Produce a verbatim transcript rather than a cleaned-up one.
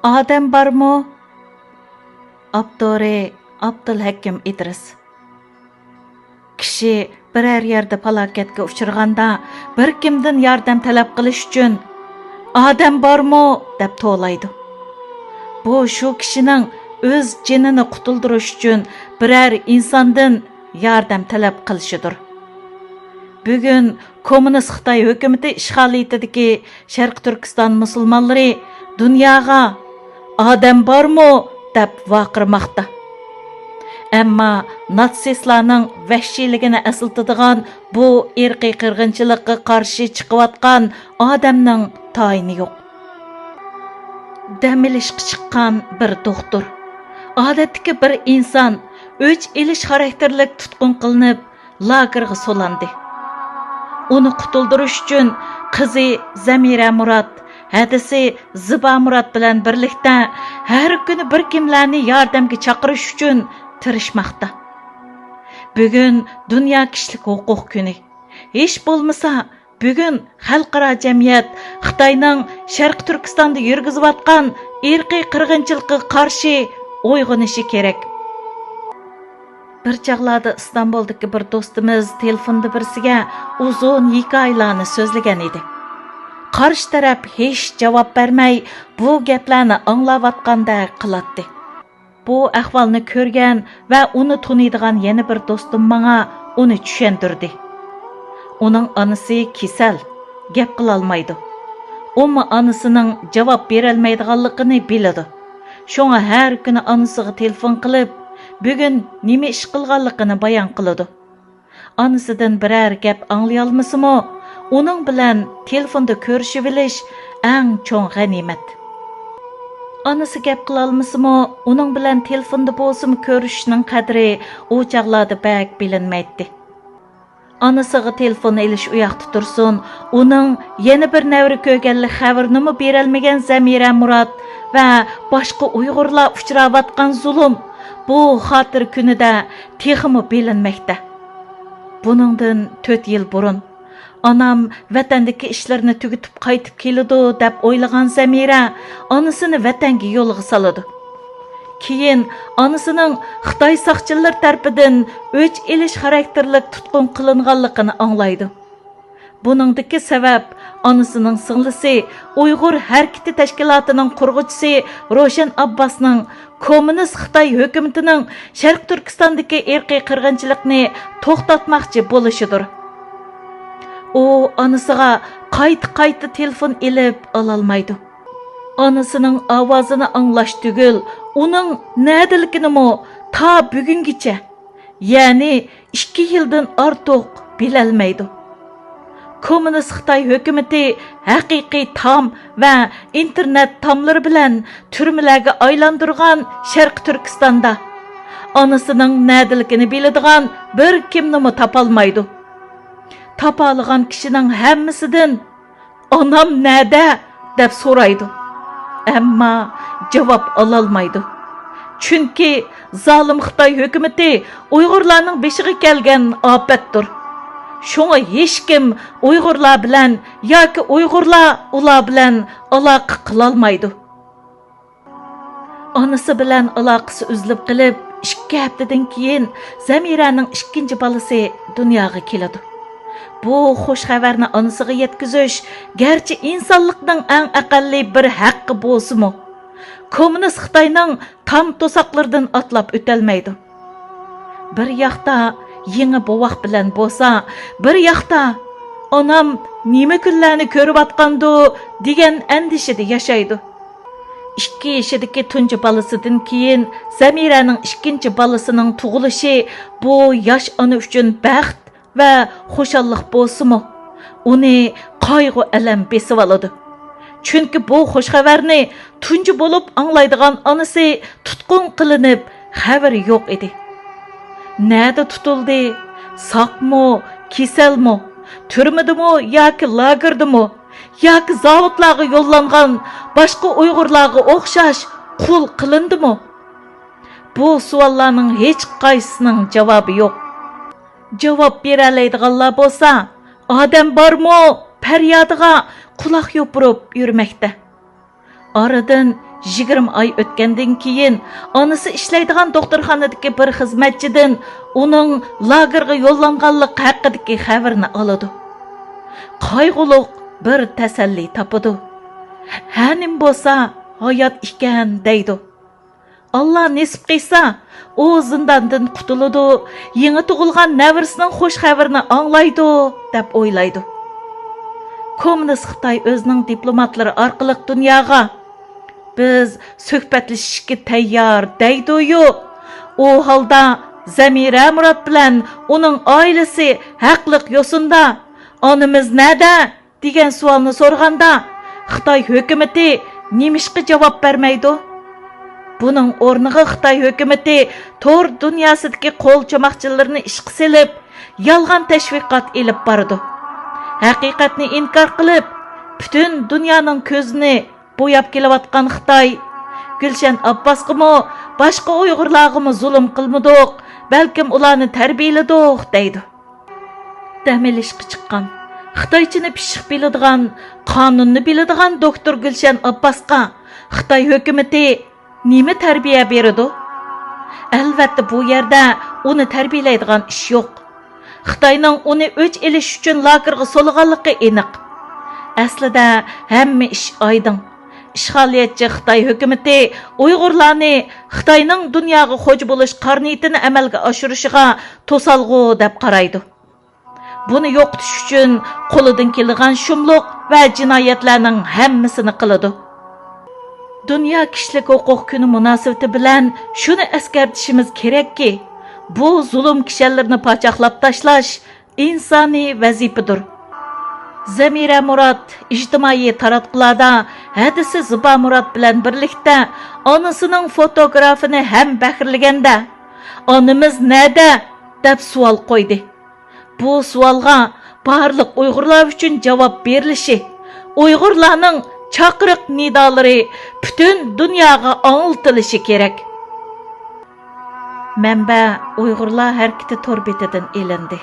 ئادەم بارمۇ؟ ئاپتورى: ئابدۇلھەكىم ئىدرىس. كىشى بىرەر يەردە پالاكەتكە ئۇچرىغاندا، بىر كىمدىن ياردەم تەلەپ قىلىش ئۈچۈن «ئادەم بارمۇ؟» دەپ توۋلايدۇ. بۇ شۇ كىشىنىڭ ئۆز جېنىنى قۇتۇلدۇرۇش ئۈچۈن بىرەر ئىنساندىن ياردەم تەلەپ قىلىشىدۇر. بۈگۈن كوممۇنىست خىتاي ھۆكۈمىتى ئىشغالىيىتىدىكى شەرقىي تۈركىستان مۇسۇلمانلىرى دۇنياغا «ئادەم بارمۇ؟» دەپ ۋارقىرىماقتا. ئەمما ناتسىستلارنىڭ ۋەھشىيلىكىنى ئەسلىتىدىغان بۇ ئىرقىي قىرغىنچىلىققا قارشى چىقىۋاتقان ئادەمنىڭ تايىنى يوق. دەم ئېلىشقا چىققان بىر دوختۇر، ئادەتتىكى بىر ئىنسان، ئۆچ ئېلىش خاراكتېرلىك تۇتقۇن قىلىنىپ، لاگېرغا سولاندى. ئۇنى قۇتۇلدۇرۇش ئۈچۈن قىزى زەمىرە مۇرات، ھەدىسى زىبا مۇرات بىلەن بىرلىكتە ھەر كۈنى بىر كىملەرنى ياردەمگە چاقىرىش ئۈچۈن تىرىشماقتا. بۈگۈن دۇنيا كىشىلىك ھوقۇق كۈنى. ھېچ بولمىسا، بۈگۈن خەلقئارا جەمئىيەت خىتاينىڭ شەرقىي تۈركىستاندا يۈرگۈزۈۋاتقان ئىرقىي قىرغىنچىلىقىغا قارشى ئويغىنىشى كېرەك. بىر چاغلاردا ئىستانبۇلدىكى بىر دوستىمىز تېلېفوندا بىرسىگە ئۇزۇن ھېكايىلەرنى سۆزلىگەن ئىدى. قارشى تەرەپ ھېچ جاۋاب بەرمەي، بۇ گەپلەرنى ئاڭلاۋاتقاندەك قىلاتتى. بۇ ئەھۋالنى كۆرگەن ۋە ئۇنى تونۇيدىغان يەنە بىر دوستۇم ماڭا ئۇنى چۈشەندۈردى. ئۇنىڭ ئانىسى كېسەل، گەپ قىلالمايدۇ. ئۇمۇ ئانىسىنىڭ جاۋاب بېرەلمەيدىغانلىقىنى بىلىدۇ. شۇڭا ھەر كۈنى ئانىسىغا تېلېفون قىلىپ، بۈگۈن نېمە ئىش قىلغانلىقىنى بايان قىلىدۇ. ئانىسىدىن بىرەر گەپ ئاڭلىيالمىسىمۇ، ئۇنىڭ بىلەن تېلېفوندا كۆرۈشۈۋېلىش ئەڭ چوڭ غەنىيمەت. ئانىسى گەپ قىلالمىسىمۇ، ئۇنىڭ بىلەن تېلېفوندا بولسىمۇ كۆرۈشۈشنىڭ قەدرى ئۇ چاغلاردا بەك بىلىنمەيتتى. ئانىسىغا تېلېفون ئېلىش ئۇياقتا تۇرسۇن، ئۇنىڭ يەنە بىر نەۋرە كۆرگەنلىك خەۋىرىنىمۇ بېرەلمىگەن زەمىرە مۇرات ۋە باشقا ئۇيغۇرلار ئۇچراۋاتقان زۇلۇم بۇ خاتىرە كۈنىدە تېخىمۇ بىلىنمەكتە. بۇنىڭدىن تۆت يىل بۇرۇن، ئانام ۋەتەندىكى ئىشلىرىنى تۈگىتىپ قايتىپ كېلىدۇ دەپ ئويلىغان زەمىرە ئانىسىنى ۋەتەنگە يولغا سالىدۇ. كېيىن ئانىسىنىڭ خىتاي ساقچىلىرى تەرىپىدىن ئۆچ ئېلىش خاراكتېرلىك تۇتقۇن قىلىنغانلىقىنى ئاڭلايدۇ. بۇنىڭدىكى سەۋەب ئانىسىنىڭ سىڭلىسى، ئۇيغۇر ھەرىكىتى تەشكىلاتىنىڭ قۇرغۇچىسى روشەن ئابباسنىڭ كوممۇنىست خىتاي ھۆكۈمىتىنىڭ شەرقىي تۈركىستاندىكى ئىرقىي قىرغىنچىلىقنى توختاتماقچى بولۇشىدۇر. ئۇ ئانىسىغا قايتا-قايتا تېلېفون ئېلىپ ئالالمايدۇ. ئانىسىنىڭ ئاۋازىنى ئاڭلاش تۈگۈل، ئۇنىڭ نەدىلىكىنىمۇ تا بۈگۈنگىچە، يەنى ئىككى يىلدىن ئارتۇق بىلەلمەيدۇ. كوممۇنىست خىتاي ھۆكۈمىتى ھەقىقىي تام ۋە ئىنتېرنېت تاملىرى بىلەن تۈرمىلەرگە ئايلاندۇرغان شەرقىي تۈركىستاندا ئانىسىنىڭ نەدىلىكىنى بىلىدىغان بىر كىمنىمۇ تاپالمايدۇ. تاپالىغان كىشىنىڭ ھەممىسىدىن «ئانام نەدە؟» دەپ سورايدۇ. ئەمما جاۋاب ئالالمايدۇ. چۈنكى زالىم خىتاي ھۆكۈمىتى ئۇيغۇرلارنىڭ بېشىغا كەلگەن ئاپەتتۇر. شۇڭا ھېچكىم ئۇيغۇرلار بىلەن ياكى ئۇيغۇرلار ئۇلار بىلەن ئالاقە قىلالمايدۇ. ئانىسى بىلەن ئالاقىسى ئۈزۈلۈپ قېلىپ، ئىككى ھەپتىدىن كېيىن زەمىرەنىڭ ئىككىنچى بالىسى دۇنياغا كېلىدۇ. بۇ خۇش خەۋەرنى ئانىسىغا يەتكۈزۈش گەرچە ئىنسانلىقنىڭ ئەڭ ئەقەللىي بىر ھەققى بولسىمۇ، كوممۇنىست خىتاينىڭ تام توساقلىرىدىن ئاتلاپ ئۆتەلمەيدۇ. بىر ياقتا يېڭى بوۋاق بىلەن بوسا، بىر ياقتا «ئانام نېمە كۈنلەرنى كۆرۈۋاتقاندۇ» دېگەن ئەندىشىدە ياشايدۇ. ئىككى يېشىدىكى تۇنجى بالىسىدىن كېيىن زەمىرەنىڭ ئىككىنچى بالىسىنىڭ تۇغۇلۇشى بۇ ياش ئانا ئۈچۈن بەخت ۋە خۇشاللىق بولسىمۇ، ئۇنى قايغۇ-ئەلەم بېسىۋالىدۇ. چۈنكى بۇ خۇش خەۋەرنى تۇنجى بولۇپ ئاڭلايدىغان ئانىسى تۇتقۇن قىلىنىپ، خەۋىرى يوق ئىدى. نەدە تۇتۇلدى؟ ساقمۇ، كېسەلمۇ؟ تۈرمىدىمۇ ياكى لاگېردىمۇ؟ ياكى زاۋۇتلارغا يوللانغان باشقا ئۇيغۇرلارغا ئوخشاش قۇل قىلىندىمۇ؟ بۇ سوئاللارنىڭ ھېچقايسىسىنىڭ جاۋابى يوق. جاۋاب بېرەلەيدىغانلار بولسا، «ئادەم بارمۇ؟» پەريادىغا قۇلاق يوپۇرۇپ يۈرمەكتە. ئارىدىن يىگىرمە ئاي ئۆتكەندىن كېيىن، ئانىسى ئىشلەيدىغان دوختۇرخانىدىكى بىر خىزمەتچىدىن ئۇنىڭ لاگېرغا يوللانغانلىقى ھەققىدىكى خەۋىرىنى ئالىدۇ. قايغۇلۇق بىر تەسەللى تاپىدۇ. ھە، نېمە بولسا، ھايات ئىكەن، دەيدۇ. ئاللا نېسىپ قىلسا، ئۇ زىنداندىن قۇتۇلىدۇ، يېڭى تۇغۇلغان نەۋرىسىنىڭ خۇش خەۋىرىنى ئاڭلايدۇ، دەپ ئويلايدۇ. كوممۇنىست خىتاي ئۆزىنىڭ دىپلوماتلىرى ئارقىلىق دۇنياغا، بىز سۆھبەتلىشىشكە تەييار، دەيدۇ-يۇ. ئۇ ھالدا زەمىرە مۇرات بىلەن ئۇنىڭ ئائىلىسى ھەقلىق يوسۇندا، ئانىمىز نەدە؟ دېگەن سوئالنى سورىغاندا، خىتاي ھۆكۈمىتى نېمىشقا جاۋاب بەرمەيدۇ؟ بۇنىڭ ئورنىغا خىتاي ھۆكۈمىتى تور دۇنياسىدىكى قول چوماقچىلىرىنى ئىشقا سېلىپ، يالغان تەشۋىقات ئېلىپ بارىدۇ. ھەقىقەتنى ئىنكار قىلىپ، پۈتۈن دۇنيانىڭ كۆزىنى بوياپ كېلىۋاتقان خىتاي، گۈلشەن ئابباسقىمۇ، باشقا ئۇيغۇرلارغىمۇ زۇلۇم قىلمىدۇق، بەلكىم ئۇلارنى تەربىيەلىدۇق، دەيدۇ. دەم ئېلىشقا چىققان، خىتايچىنى پىششىق بىلىدىغان، قانۇننى بىلىدىغان دوكتور گۈلشەن ئابباسقا خىتاي ھۆكۈمىتى نېمە تەربىيە بېرىدۇ؟ ئەلۋەتتە، بۇ يەردە ئۇنى تەربىيەلەيدىغان ئىش يوق. خىتاينىڭ ئۇنى ئۆچ ئېلىش ئۈچۈن لاگېرغا سولىغانلىقى ئېنىق. ئەسلىدە ھەممە ئىش ئايدىڭ. ئىشغالىيەتچى خىتاي ھۆكۈمىتى ئۇيغۇرلارنى خىتاينىڭ دۇنياغا خوجا بولۇش قارا نىيىتىنى ئەمەلگە ئاشۇرۇشىغا توسالغۇ دەپ قارايدۇ. بۇنى يوقىتىش ئۈچۈن قولىدىن كېلىدىغان شۇملۇق ۋە جىنايەتلەرنىڭ ھەممىسىنى قىلىدۇ. دۇنيا كىشىلىك ھوقۇق كۈنى مۇناسىۋىتى بىلەن شۇنى ئەسكەرتىشىمىز كېرەككى، بۇ زۇلۇم كىشەنلىرىنى پاچاقلاپ تاشلاش ئىنسانىي ۋەزىپىدۇر. زەمىرە مۇرات ئىجتىمائىي تاراتقۇلاردا ھەدىسى زىبا مۇرات بىلەن بىرلىكتە ئانىسىنىڭ فوتوگرافىنى ھەم بەھرلىگەندە، «ئانىمىز نەدە؟» دەپ سوئال قويدى. بۇ سوئالغا بارلىق ئۇيغۇرلار ئۈچۈن جاۋاب بېرىلىشى، ئۇيغۇرلارنىڭ چاقىرىق نىدالىرى پۈتۈن دۇنياغا ئاڭلىتىلىشى كېرەك. مەنبە: ئۇيغۇرلار ھەرىكىتى تور بېتىدىن ئېلىندى.